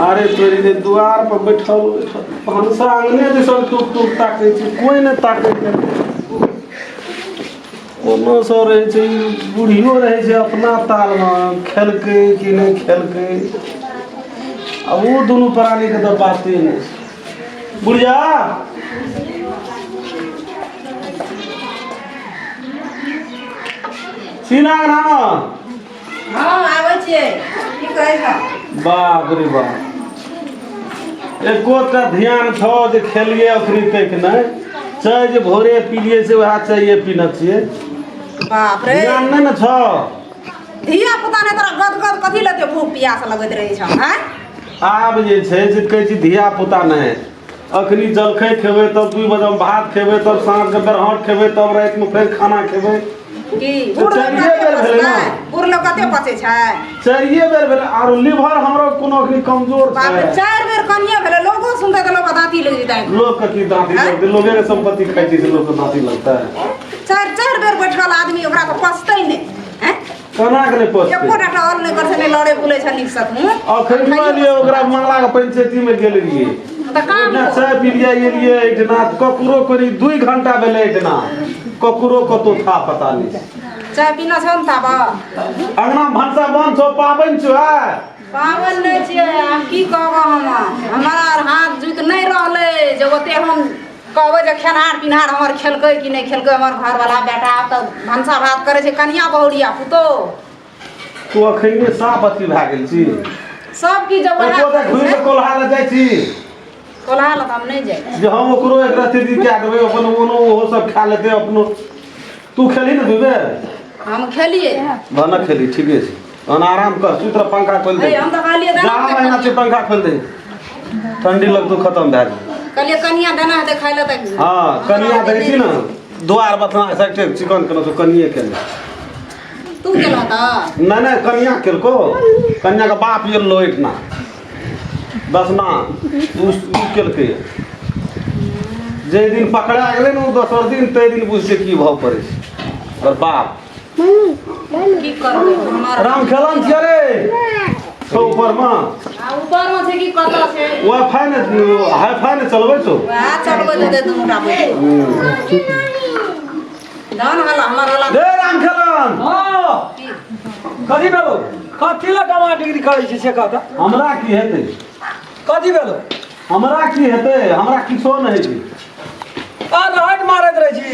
अरे तोरी जे दुआर पर बैठल बैठल भनसा अंगने दिसन टुक टुक ताकै छै कोइ नहि ताकै छै कोनो सब रहै छै ई बुढ़ियो रहै छै अपना तालमे खेलकै कि नहि खेलकै आ ओ दुनू प्राणीके तऽ बाते नहि छै बुढ़िया सीना अंगनामे हँ आबै छियै की कहै छह बाप रे बाप एकोटा ध्यान छौ जे खेलिए अखनी तक नहि चाय जे भोरे पीलिए से वएह चाये पीने छियै बाप रे ध्यान नहि ने छौ धिया पुता नहि तोरा गद गद कथी लगे भूख प्यास लगैत रहै छौ आँय आब जे छै से कहै छी धिया पुता नहि अखनी जलखै खेबै तब 2 बजे भात खेबै तब साँझके बेरहट खेबै तब रातिमे फेर खाना खेबै की बूढ़ लोक चारिये कते बेर भेलै ने। पचतै? बूढ़ लोक कते पचै छै चारिये बेर भेलै आरो लीवर हमरो कोनो अखनी कमजोर बाप रे छै चारि बेर कनिये भेलै लोगो सुनतै तऽ लोक दाँती लागि जेतै लोग के की दाँती आँय? लगतै लोगे के संपत्ति खाइ छै से लोग के दाँती लगतै चारि चारि बेर बैठल आदमी ओकरा तऽ पचतै नहि आँय? केना के नहि पचतै एको टा टहल नहि करै छै नहि लड़ै बुलै छै नीकसँ तू अखन लिए ओकरा मंगला के पंचायती में गेल रहियै तऽ काम एहिठिना चाय पीलियै एलियै एहिठिना ककरो करीब 2 घंटा भेलै एहिठिना ककरो कतौ था पता नहि चाय पीना छौ ने ताब अंगना भनसा बंद छौ पाबनि छौ आइ पाबनि नहि छियै आब की कहबऽ हम हमरा आर हाथ जुति नहि रहलै जे ओते हम कहबै जे खेनहार पिनहार हमर खेलकै कि नहि खेलकै हमर घरवला बेटा आब तऽ भनसा भात करै छै कनिया बहुरिया पुतोह तू अखन साफ अथी भए गेल छी सब किछु जब वएह एको करै घुरि छै कऽ कोल्हा लए जाइ छी कोल्हा लए तऽ हम नहि जाइ छी जे हम ओकरो एक रत्ती दिन कए देबै अपन ओनो ओहो सब खा लेतै अपनो तू खेलही ने दू बेर हम खेलियै भने खेली ठीके छै तहन आराम कर सुति रह पंखा खोलि दे हे, हम तऽ कहलियै देना जाड़ा महीना छै पंखा खोलि दे ठंडी लगतौ खतम भए जेतौ कहलियै कनिया देना हेतै खाइ लए तऽ हँ कनिया देखै छी ने दुआर बथना सगटे चिकन केलहुँ से कनिए केलहुँ तू केलह तऽ नहि नहि कनिया केलको कनियाके बाप एलो एहिठिना दसना ओ केलकै जाहि दिन पकड़ा गेलै ने ओ दोसर दिन ताहि दिन बुझतै की भाव पड़ै छै ओकर बाप की करबै हमर राम खेलन छियै रे छौ ऊपरमे आ ऊपरमे छै कि कतऽ छै वाईफाई ने हाई फाई ने चलबै छौ वएह चलबै देतै दुनू टा बैठ धन हला हमर हला रे राम खेलन हँ कथी भेलो कथी लए डमा डिग्री करै छी से कहता हमरा की हेतै कथी भेलो हमरा की हेतै हमरा किछो नहि हेतै आ रहट मारैत रहै छी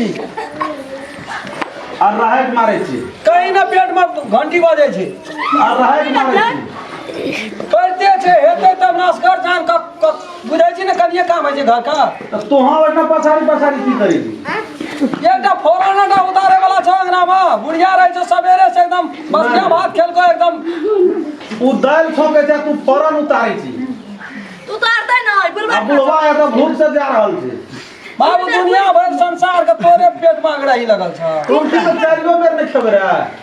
आ रहैत मारै छी कहीं ने पेटमे घंटी बजै छै आ रहैत मारै छी करिते छै हेतै तब नस्कर जान क क बुझै छी ने कनिए काम होइ छै घरके तऽ तोहाँ ओहिठाम पछाड़ी पछाड़ी की करै छी एकटा फोरन टा उतारे वाला छौ अंगना मे बुढ़िया रहै छौ सवेरे से एकदम बसिया भात खेलको एकदम ओ दालि छौंकै छै तू फोरन उतारै छी उतारतै नहि बुढ़बा आ बुढ़वा एतऽ भूख से जा रहल छै बाबू दुनिया भरि संसार के तोरे पेट में अंगड़ाही लगल छ रोटी तऽ चारियो बेर नहि खेबै रे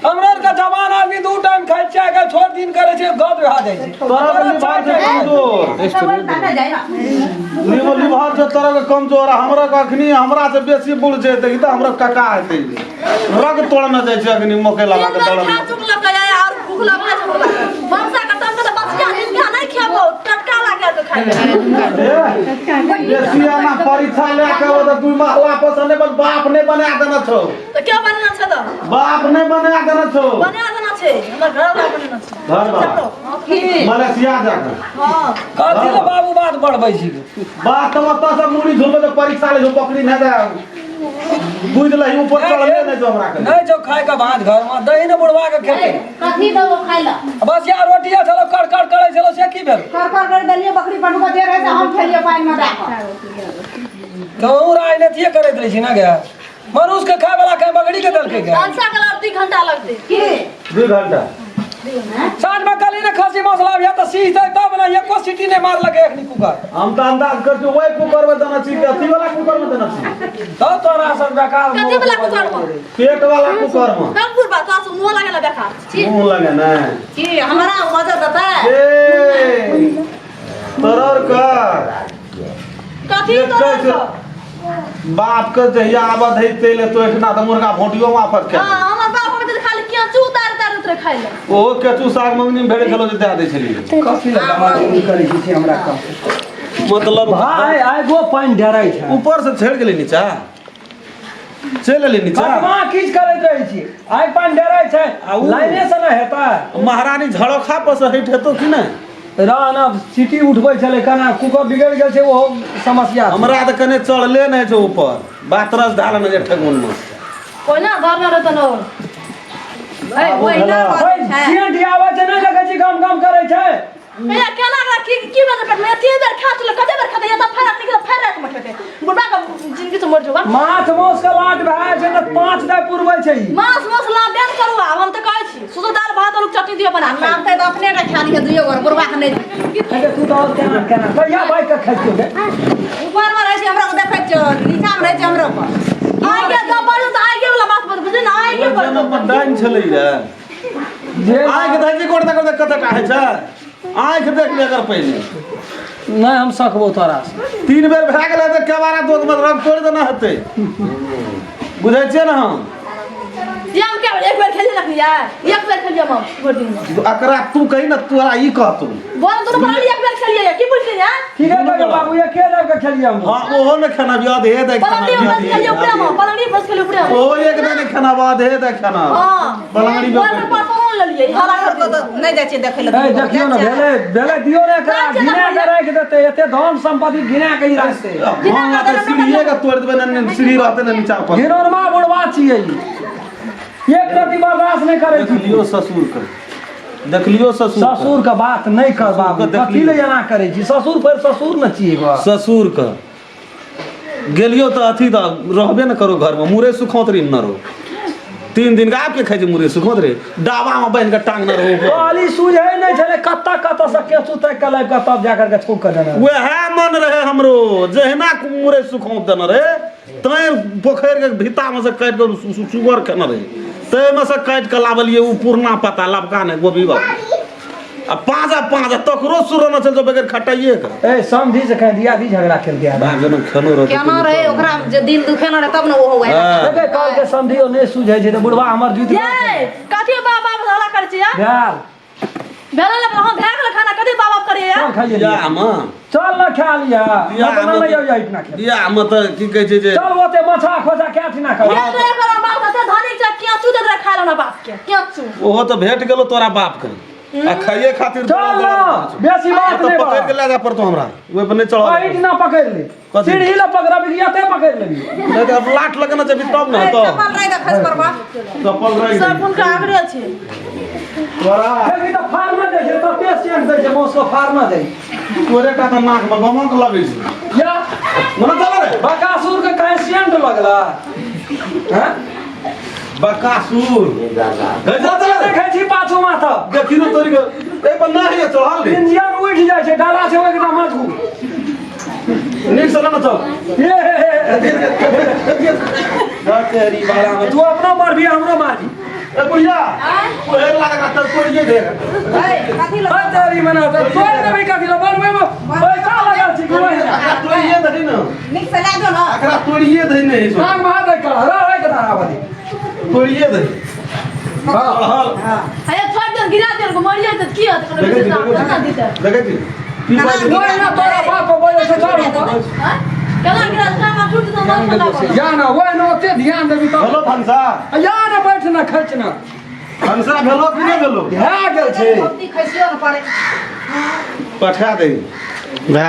हमरा आर के जवान आदमी दू टाइम खाइ छै आइ काल्हि छोट दिन करै छै गद भए जाइ छै तोरा के लिभार छै कमजोर लिवर लिभार छै तोरा के कमजोर आ हमरा के अखनी हमरा से बेसी बूढ़ छै देखी तऽ हमरा कका हेतै रग तोड़ने जाइ छै अखनी मकई लगा तीन के बेर दौड़ल खा चुकलक या और भूख लगले छै हमरा भनसा के तब तऽ बसिया दिन खा नहि खेबो टटका लागल तऽ खाइ बेसी आना परीक्षा लए के ओ तऽ दू महला पर से नहि बस बाप नहि बना देने छौ तऽ के बनेना छै तऽ बाप नहि बना देने छौ बना देना छै हमर घर वाला बनेना छै घर वाला मलेशिया जाके हँ कथी लए बाबू बात बढ़बै छी बात तऽ ओतऽ से मुड़ी झुलबै तऽ परीक्षा ले जो पकड़ी नहि दे बुझि लही ऊपर चढ़ले नहि जो हमरा के नहि छौ खाय के भात घर में दही ने बुढ़वा के खेतै कथी देबो खाइ लए बस या रोटिया छलो कड़ कड़ करै छलो से की भेल कर कर कर देलियै बकरी पटुआ जे रहै से हम खेलियै पानिमे दए कऽ तोहूँ राजनीतिये करैत रहै छी ना गे मनुष्य के खाय वाला के बकरी के देलकै गे भनसा के 2 घंटा लगतै की 2 घंटा साँझ में कली ने खसी मांस लाबिया तऽ सीझतै तब ने एको सीटी नहि मारलकै एखनी कुकर हम तऽ अंदाज कर छी ओहि कुकर में देने छी कि अथी वाला कुकर में देने छी तब तोरा सब बेकार कथी वाला कुकर में पेट वाला कुकर में कम बुढ़बा तोरा से मुँह लागेला बेकार छी मुंह लगे ने की हमरा मदद देतै ए तोरर का कथी तोरा देखै छै, बाप के जहिया आबत है तै ले तो एखना तऽ मुर्गा भोटियो माफत के हाँ हमर बाप हम खाली केचू उतार उतारैत देतै खाइ लए। ओहो केचू साग मंगनी में भेटै छलो जे दए दै छलियै। कथी लए दमाद करै छी से हमरा कह। मतलब भाय आइ गो पानि ढेरै छै। ऊपर से छेड़ गेलै नीचा, चलि एलै नीचा। कटवा किछ करैत रहै छी, आइ पानि ढेरै छै। आ उ- लाइने से नहि हेतै। महारानी झड़ोखा पर से हटि हेतौ कि नहि? रह ना, सीटी उठबै छलै केना कुकर बिगड़ि गेल छै, ओहो समस्या छै। हमरा तऽ कने चढ़ले नहि छै ऊपर, बातरस धाल ने जे ठेगुन मे। ओहिना घरमे रहतन और ओहिना ओइ, बजै छै। सीटी आबै छै, नहि देखै छी गम गम करै छै। भैया केना एकरा की की भेल पेट में? एते बेर खा चुकल, कते बेर खेतै? एतऽ फेर निकल, फेर राति में खेतै। बुढ़बा के जिंदगी से मर जेबा। माछ मांस के लाट भए जाइ छै तऽ 5 दाइ पुरबै छै ई। मांस मांस ला बेन करू। आब हम तऽ कहै छी सुधो दाल भात आलू चटनी दियौ बना के। नामते तऽ अपने टा खा लिहे दुइयो गोर, बुढ़बा के नहि। हे तू तऽ और केना केना कहिया भाइ के खाइ छियौ गे? ऊपर मे रहै छै हमरा को देखै छियौ, नीचा मे रहै छै हमरो पर। आइ के जब बढ़ू तऽ आइ के वाला बात बुझली ना, आइ के ओहि बढ़ू। जनम पर डाइन छलै रे। जे आँखि देखै छी गोड़ देखै कते टा होइ छै, आँखि देख ले एकर पहिने। नहि हम सकबो तोरा से। 3 बेर भए गेलै तऽ केबारा दोग में रंग तोड़ि देना हेतै, बुझै छियै ने हम। ये हम क्या एक बेर खेलिए रखनी यार, एक बेर खेलिए हम भरि दिन में। एकरा तू कही ने, तोरा ई कहतौ। बोल दोनों पर एक बेर खेलिए, की बुझली यार? ठीक है बाबू, बाबू एके दाब के खेलिए हम। हाँ, ओहो ने खाना भी आधे दे खाना। पलंगड़ी पर खेलिए ऊपरे में, पलंगड़ी पर खेलिए ऊपरे में। ओहो एक दिन खाना आधे दे खाना। हां, पलंगड़ी में ओहि पर परसों लेलिए हरा हमरा को तऽ नहि जाइ छियै देखै लए। ए देखियौ ने, भेलै भेलै दियौ ने एकरा, घिना के राखि देतै, एते धन संपत्ति घिना के ही राखतै। हाँ, तऽ सीढ़िए के तोड़ि देबै ने, सीढ़ी रहतै ने नीचा पर। घिनौनमा बुढ़वा छियै ई, एक रति बर्दाश्त नहि करै छी। देखलियौ ससुर के, देखलियौ ससुर के। ससुर के बात नहि कर बाबू, ससुर के कथी लए एना करै छी? ससुर फेर ससुर ने छियै बा। ससुर के गेलियौ तऽ अथी तऽ रहबे ने करो घरमे, मुरे सुखौत रही न रहो 3 दिन के। आब के खाइ छै मुरे सुखौत रे? डाबामे बान्हि कऽ टांगने रहो ऊपर। कहली सुझै नहि छलै, कतऽ कतऽ से केचू ताकि कऽ लाबि कऽ तब जा करके छौंक कऽ देने। वएह मन रहे हमरो, जहिना मुरे सुखौत देने रहे तैं पोखरिके भित्तामे से काटि कऽ सुगर खेने रहे, ताहिमे से काटि कऽ लाबलियै ओ पुरना पत्ता, लबका नहि गोभी बाबू। आ पाँच आ पाँच आ तकरो सुरना चल जो बगैर खटाइए के। ए समझी से कहीं दिया दी झगड़ा खेल गया। बाप जनम खेनो रहतै। केना रहे ओकरा जे दिल दुखेना रहे तब ने ओहो वएह। हाँ। देखे कहल के समझियो नहि सुझै छै तऽ बुढ़वा हमर जुति ये कथी बाप बाप हल्ला करै छी यार? भेल भेल ने, हाँ भए गेल खाना, कथी बाप बाप करिए यार? चल खाइए। बियाहमे चल न खा लिया। बियाहमे नहि आउ इतना खेल। बियाहमे तऽ की कहै छै जे चल ओते मछा खोजा क्या ठिना कर। ये तो एक बार बाप कते धनिक छै, केचू दे खाय लो ना बाप के केचू। ओहो तऽ भेट गेलो तोरा बाप के आ खाइए खातिर चल न बेसी बात तऽ नहि पकड़ि के लए जा पड़तौ हमरा, ओहि पर नहि चढ़ल। ओहि ना पकड़ि ले। कथी? सीढ़ी लए पकड़बी कि एते पकड़ि लेबी? नहि तऽ आब लाट लगेने जेबही तब ने हेतौ। चप्पल रहि दे, खसि पड़बा। चप्पल रहि सब हुनका आगरे छै। तोरा देखी तऽ फाड़ना दै छै, तते सेंट दै छै, मौस के फाड़ना दै। तोरे टा तऽ नाकमे गमक लगै छै। या मने चल रे। बकासुर के काहे सेंट लगला? हैं? बकासुर गै, चल चल रे। देखै छी पाछू माथा। देखी ने तोरी के एहि पर नहि होइए चढ़ल रे। इंजन उठि जाइ छै, डाला छै ओहि मजबूत। नीक से ने चल। ये तेरी बाला में तू अपनो मारबी हमरो मारबी। ए बुढ़िया, ओहे लागत तऽ तोड़िए दे। ए, कथी लए? हर तेरी मना तऽ तोड़ि देबी, कथी लए बनबै मे पैसा लगल छै कि ओहिना? एकरा तोड़िए दही ने। नीक से लए जो ने। एकरा तोड़िए दही ने, ई सब। नाक महा दै कर रह के दाना बदी। तोड़िए दही। हां। चढ़ल। अरे छोड़ दे, गिरा दे, मरिए तऽ की होत? कोनो देखै बेसी छी, दाम देखै ना छी। दिते। देखै छी की बात छै? ओहिना तोरा बाप बोले छै चढ़ ऊपर। हैं? केना गिरा दे? हमरा टूट जेतौ, मार खेला बोलो। या ना ओहिना ओते ध्यान देबी तब। भेलो भनसा? या ना बैठ ना खर्च ना। भनसा भेलो कि नहि भेलो? भए गेल छै। धोती खसियो ने पड़े। पठा दे।